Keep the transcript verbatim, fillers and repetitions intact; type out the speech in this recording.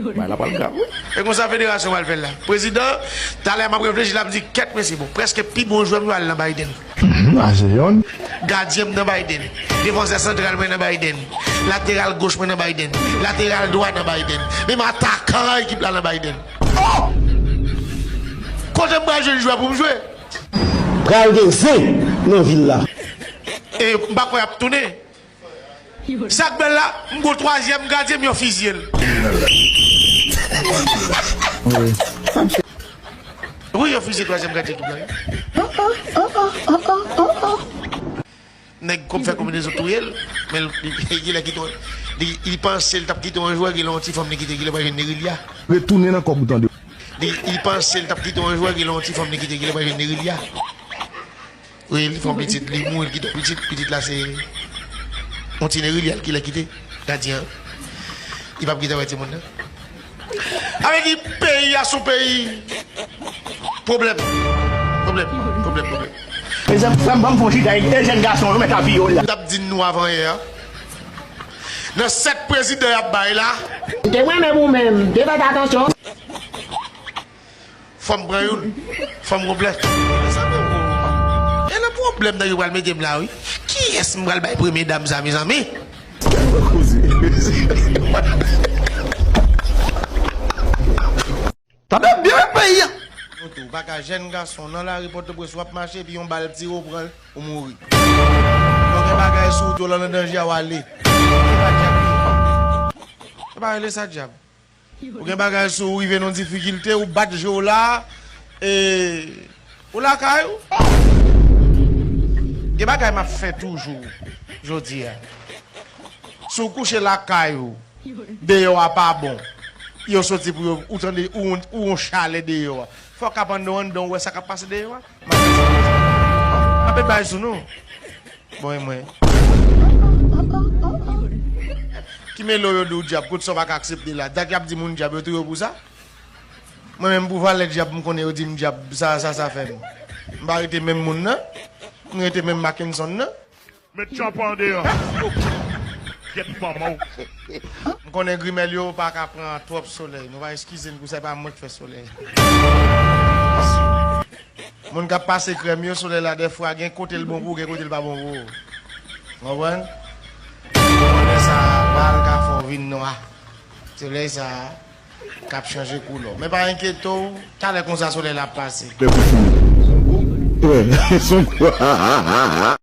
Bagay la pral grav, wi. E konsa federasyon pral fè l la. Prezidan, talè m ap reflechi, l ap di, kèt mesye, bon, prèske pi bon jwè m yo al nan Biden. Mhm, a se yonn. Gadyen m nan Biden. Defansè santral mwen nan Biden. Lateral goch mwen nan Biden. Lateral dwat nan Biden. Menm atakan ekip la nan Biden. Oh! Kote m pral jwenn jwè pou m jwe? Pral gen zen nan vil la. E m pa kwè y ap tounen. Sa k bèl la, m gon twazyèm gadyen m, yo fizye l. Wi, yo fizye twazyèm gadyen ekip la, wi. Nèg kòm fè konbinezon touye l, men li, li, li, li kite yon, li, li panse l t ap kite yon jwè, gen yon ti fanm li kite, li pral jwenn Nerilya. Retounen nan kòb ou tande. Li, li panse l t ap kite yon jwè, gen yon ti fanm li kite, li pral jwenn Nerilya. Wi, li fè yon pitit, li mouri, li kite yon pitit, pitit la se yon ti Nerilya ki lè kite, gadyen an. Li p ap gentan wè timoun nan. Sa vle di peyi a se yon peyi pwoblèm. Pwoblèm, pwoblèm, pwoblèm. Mezanmi, frè m, ban m fè yon chita, e jèn gason yo mèt ap viyole la. M t ap di nou avan yè a. Nan sèt prezidan y ap bay la. M te renmen pou menm, m te fè atansyon. Fò m pran youn. Fò m konplèt. Mezanmi, e nan pwoblèm nan yo pral mete m la, wi. Kiyès m pral bay premye dam sa, mezanmi? Tande byen peyi a. Nou tou, pa ka jèn gason nan lari Pòtoprens, w ap mache, epi yon bal tire w, pran l, ou mouri. Yo gen bagay sou wout, yo lan nan danje a, w ale. Se pa djab li. Se pa rele sa djab. Ou gen bagay sou ou rive nan difikilte, ou bat je w la, e, ou lakay ou. Gen bagay m ap fè toujou, jodi a. Si w kouche lakay ou, deyò a pa bon, yo soti pou yo, ou tande, ou, ou yon chalè deyò a. Fò w ka pandan w anndan, ou wè sa k ap pase deyò a. M ap met bay sou nou. Bon, e mwen. Ki mele w yo di w dyab, kot sa w pa ka aksepte la? Dat y ap di moun dyab, yo touye w pou sa? Mwen menm pou valè dyab, m konnen yo di m dyab, sa, sa, sa fè m. M pa rete menm moun nan. M rete menm Mackenson nan. Met tchanpan deyò. Gyèt manman w. M konnen grimèl yo pa ka pran twòp solèy. Nou va eskize n pou sa, e pa mwen k fè solèy. Moun k ap pase krèm yo, solèy la dèfwa gen kote l bon pou ou, gen kote l pa bon pou ou. Konprann? Konnen sa, bal ka fè w vin nwa. Solèy sa k ap chanje koulè w. Men pa enkyete w, talè konsa solèy la ap pase. Lè pou fini. Son gwo. Son gwo.